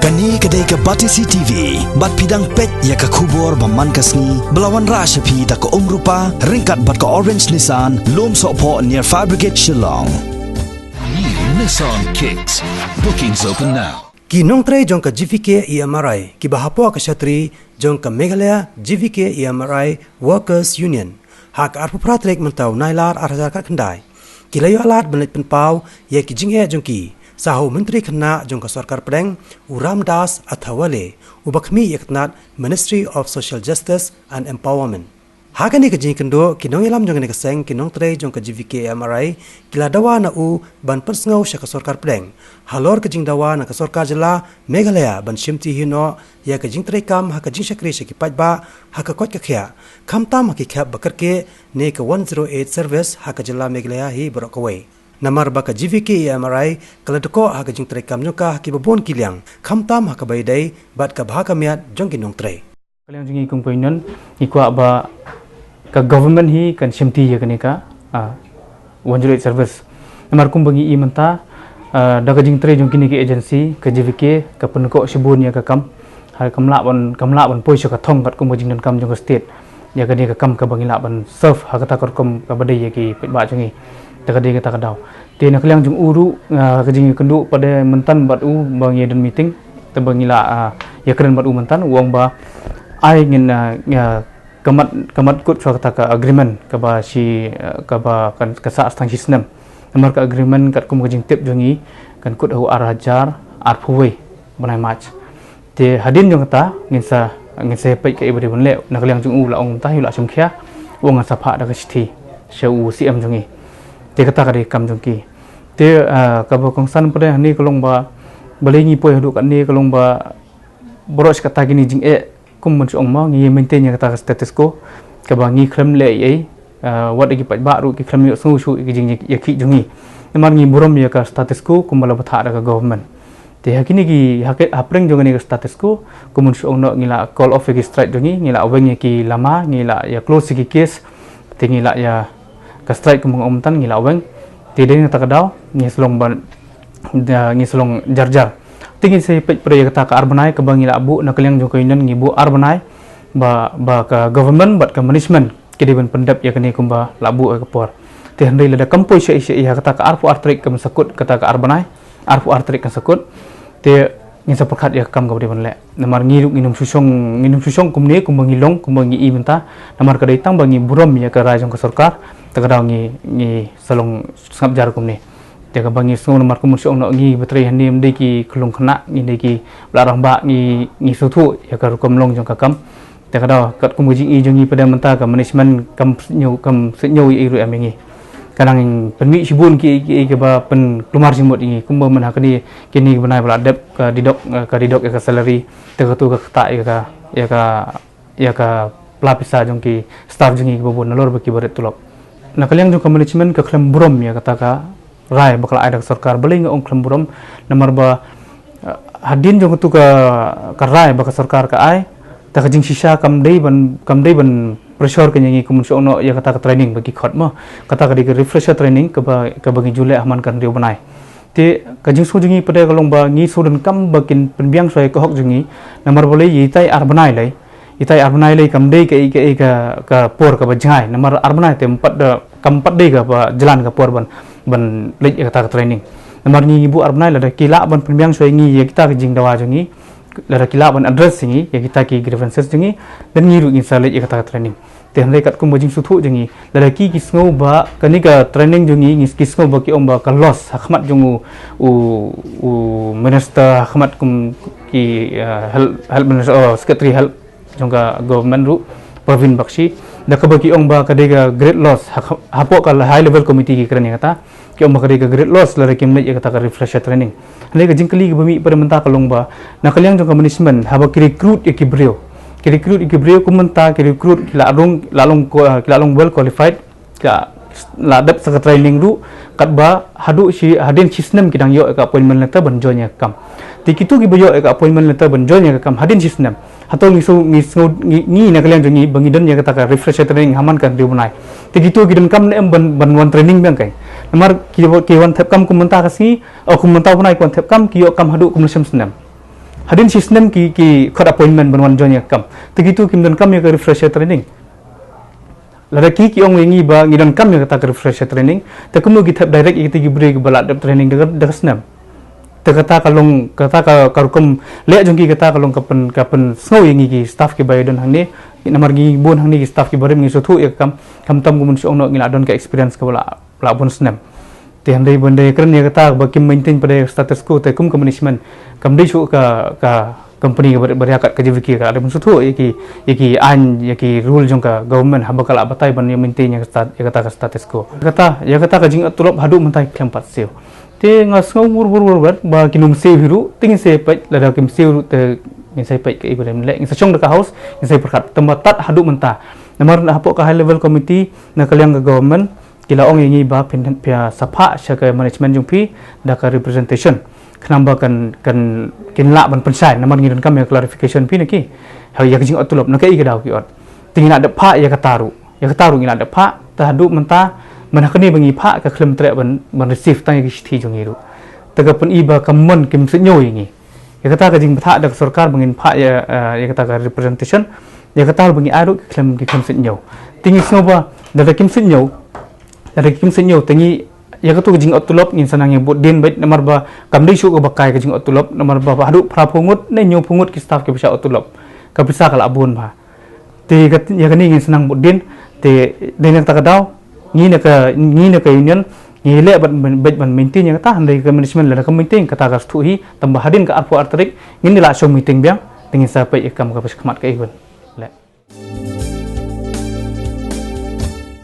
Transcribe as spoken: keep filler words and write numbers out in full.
Kane ka dei ka Batesi T V, bad phi dang peit ïa ka khubor ba man ka sngi, ba la wanrah sha phi da ka Umrupa, ryngkat bad ka Orange Nissan, Lumsohphoh near Fire Brigade Shillong. New Nissan Kicks. Bookings open now. Ki nongtrei jong ka G V K E M R I, kiba hapoh ka shatri jong ka Meghalaya G V K E M R I Workers Union, ha ka arphew phra tarik mynta u Nailar ar hajar khatkhyndai, ki la ïoh lad ban leit pynpaw ïa ki jingeh jong ki sha u Myntri Khynnah jong ka Sorkar Pdeng, u Ramdas Athavale, uba khmih ïa ka tnat Ministry of Social Justice and Empowerment. Ha kane ka jingïakynduh, ki nongïalam jong kane ka seng, ki nongtrei jong ka G V K E M R I, ki la dawa na u ban pynsngew sha ka Sorkar Pdeng halor ka jingdawa na ka Sorkar Jylla Meghalaya ban shimti hi noh ïa ka jingtreikam ha ka jingshakri sha ki paidbah ha ka koit ka khiah, khamtam ha ki khep ba kyrkieh ne ka one zero eight service ha ka Jylla Meghalaya hi baroh kawei. Namar ba ka G V K E M R I ka la dkoh ha ka jingtreikam jong ka ha kiba bun ki liang, khamtam ha kaba ïadei bad ka bha ka miat jong ki nongtrei. Ka liang jong ngi kum ka union, ngi kwah ba ka government hi kan shimti ïa kane ka, ah, one zero eight service. Namar kumba ngi i mynta, ah, da ka jingtrei jong kine ki agency, ka G V K ka pynkoh shibun ïa ka kam. Ha kam lah ban, kam lah ban poi sha ka thong katkum ka jingdonkam jong ka state. Ïa kane ka kam kaba ngi lah ban serve ha kata ka rukom kaba dei ïa ki paidbah jong ngi. Da ka dei kata ka daw. Te na ka liang jong u ruh, ah, ka jingïakynduh pat mynta bad u ba ngi don meeting, te ba ngi la, ah, ïakren bad u mynta, u ong ba ai ngin, ah, ïa ka mat, ka mat kut shuwa kata ka agreement kaba shi, ah, kaba kan, ka sah tang shi snem. Namar ka agreement katkum ka jingtip jong ngi kan kut ha u ar hajar arphew wei bnai March. Te hadien jong kata ngin sa, ngin sa peit kaei ba dei ban leh, na ka liang jong u la ong mynta u la shim khia, u ong ngan sa phah da ka shithi sha u C M jong ngi. Te kata ka dei kam jong ki. Te, ah, kaba kongsan pat hangne ka long ba, balei ngi poi haduh katne ka long ba, baroh shi katta kine jingeh, kum ban shu ong mo, ngi maintain ïa kata ka status quo, kaba ngi khlem leh ei ei, ah, wat ïa ki paidbah ruh ki khlem ïohsngew shuh ïa ki jingïakhih jong ngi. Namar ngi burom ïa ka status quo kumba la bthah da ka government. Te ha kine ki, ha ki, hapdeng jong kane ka status quo, kum ban shu ong noh ngi la call off ïa ki strike jong ngi, ngi la weng ïa ki lama, ngi la ïa close ïa ki case, te ngi la ïa ka strike kum nga ong mynta ngi la weng. Te dei na kata ka daw, ngi sa long ban, da, ngi sa long jar jar. Te ngin sa peit pat ïa kata ka ar bnai kaba ngi la buh na ka liang jong ka union ngi buh ar bnai ba, ba ka government bad ka management ki dei ban pyndep ïa kane kumba la buh ïa ka por. Te hynrei lada kam poi sha ei sha ei ha kata ka arphew ar tarik kan sa kut kata ka ar bnai, arphew ar tarik kan sa kut. Te ngin sa pyrkhat ïa ka kam kaba dei ban leh. Namar ngi ruh ngin ym shu shong, ngin ym shu shong kumne kumba ngi long, kumba ngi i mynta. Namar ka dei tang ba ngi burom ïa ka rai jong ka sorkar, te ka daw ngi, ngi sa long sngap jar kumne. Te kaba ngi sngew namar kum shu ong noh ngi ba trei hangne ym dei ki khyllung khynnah, ngi dei kiba la rangbah, ngi, ngi sngewthuh ïa ka rukom long jong ka kam. Te ka daw katkum ka jingïohi jong ngi pat mynta ka management kam sngewthuh, kam sngewthuh ïa i ruh em ïa ngi. Ka dang pynmih shibun ki, ki, kiba pynkulmar jingmut ïa ngi kumba mynta ha kane kine ki bnai ba la dep ka deduct, ka deduct ïa ka salary, te katu ka ktah ïa ka, ïa ka ïa ka pla pisa jong ki staff jong ngi kiba bun nalor ba kiba rit tulop. Na ka liang jong ka management ka khlem burom ïa kata ka rai ba ka la ai da ka sorkar, balei nga ong khlem burom, namar ba, eh, hadien jong katu ka, ka rai ba ka sorkar ka ai, ta ka jingshisha kam dei ban, kam dei ban pressure ka ïa ngi kum shu ong noh ïa kata ka training ba ki khot mo. Kata ka dei ka refresher training kaba, kaba ngi ju leh ha man ka hynriew bnai. Te ka jingsngew jong ngi pat ka long ba ngi shu donkam ba kin pynbiang shuwa ïa ka hok jong ngi, namar balei ïa itai ar bnai lei, itai ar bnai lei kam dei ka, ka, ka, ka por kaba jngai, namar ar bnai te ym pat da, kam pat dei kaba jlan ka por ban, ban leit ïa kata ka training. Namar ngi, ngi buh ar bnai lada ki lah ban pynbiang shuwa ïa ngi ïa kita ka jingdawa jong ngi, lada ki lah ban address ïa ngi ïa kita ki grievances jong ngi, then ngi ruh ngin sa leit ïa kata ka training. Te hynrei katkum ka jingsngewthuh jong ngi, lada ki, ki sngew ba kane ka training jong ngi, ngi, ki sngew ba ki ong ba ka loss ha khmat jong u, u, u minister ha khmat kum ki, eh, health, health minister, oh, secretary health jong ka government ruh, Praveen Bakshi, da kaba ki ong ba ka dei ka great loss ha, hapoh ka high level committee ki kren ïa kata. Ki ong ba ka dei ka great loss lada kim leit ïa kata ka refresher training. Hynrei ka jingkylli kaba mih pat mynta ka long ba na ka liang jong ka management haba ki recruit ïa ki briew, ki recruit ïa ki briew kum mynta ki recruit ki la rung, la long, ki la long well qualified, ki la dep sa ka training ruh, katba haduh shi, hadien shi snem ki dang ïoh ïa ka appointment letter ban join ïa ka kam. Te kitu kiba ïoh ïa ka appointment letter ban join ïa ka kam hadien shi snem, hato ngi sngew, ngi sngew, ngi, ngi na ka liang jong ngi ba ngi don ïa kata ka refresher training ha man ka hynriew bnai? Te kitu ki donkam ne em ban, ban wan training biang kai? Namar ki, ki wan thep kam kum mynta ka sngi, oh, kum mynta u bnai ki wan thep kam, ki ïoh kam haduh kum la shi snem. Hadien shi snem ki ki khot appointment ban wan join ïa ka kam. Te kitu kim donkam ïa ka refresher training. Lada ki ki ong ïa ngi ba ngi donkam ïa kata ka refresher training, te kumno ki thep direct ïa kita ki briew kiba la dep training da ka, da ka snem. Te kata ka long, kata ka, ka rukom leh jong ki, kata ka long ka pyn, ka pynsngew ïa ngi ki staff kiba ïadon hangne. Namar ngi bun hangne ki staff kiba rim ngi sngewthuh ïa ka kam, khamtam kumno shu ong noh ngi la don ka experience kaba la, la bun snem. Te hynrei ban dei kren ïa kata ba kim maintain pat ïa ka status quo, te kum ka management kam dei shuh ka, ka company kaba, ba ïa kat ka J V K ka la dei ban sngewthuh ïa ki, ïa ki aiñ, ïa ki rule jong ka government haba ka la batai ban ïa maintain ïa ka stat-, ïa kata ka status quo. Kata, ïa kata ka jingot tulop haduh mynta ki khlem pat siew. Te nga sngew wur wur wur wur ba kin ym siew hi ruh, te ngin sa peit, lada kim siew ruh te ngin sa peit kaei ba leh, ngin sa shong da ka house, ngin sa pyrkhat. Tangba tad haduh mynta, namar na hapoh ka high level committee na ka liang ka government ki la ong ïa ngi ba phin, phin sa phah sha ka management jong phi da ka representation, khnang ba kan, kan, kin lah ban pynshai, namar ngi donkam ïa clarification phi na ki, ha ïa ka jingot tulop na kaei ka daw ki ot. Te ngi la dep phah ïa kata ruh, ïa kata ruh ngi la dep phah. Te haduh mynta, man ha kane ba ngi phah ka khlem treh ban, ban receive tang ïa ki shithi jong ngi ruh. Te ka pyni ba ka mon kim sngewthuh ïa ngi. Ïa kata ka jingbthah da ka sorkar ba ngin phah ïa, eh, ïa kata ka representation, ïa kata ba ngi ai ruh ki khlem, ki khlem sngewthuh. Te ngi sngew ba lada kim sngewthuh, lada kim sngewthuh te ngi, ïa katu ka jingot tulop ngin sa nang ïa bud dien beit, namar ba kam dei shuh kaba kai ka jingot tulop, namar ba, ba haduh phra phew ngut ne hynñiew phew ngut ki staff kiba shah ot tulop. Ka pisa ka la bun bha. Te kat, ïa kane ngin sa nang bud dien, te dei na kata ka daw, ngi na ka, ngi na ka union, ngi leh ban, ban, ban maintain ïa kata, hynrei ka management lada kam maintain, kata ka sngewthuh hi, tangba hadien ka arphew ar tarik, ngin ïa la shong meeting biang, te ngin sa peit ïa ka kam kaba shakhmat kaei ban.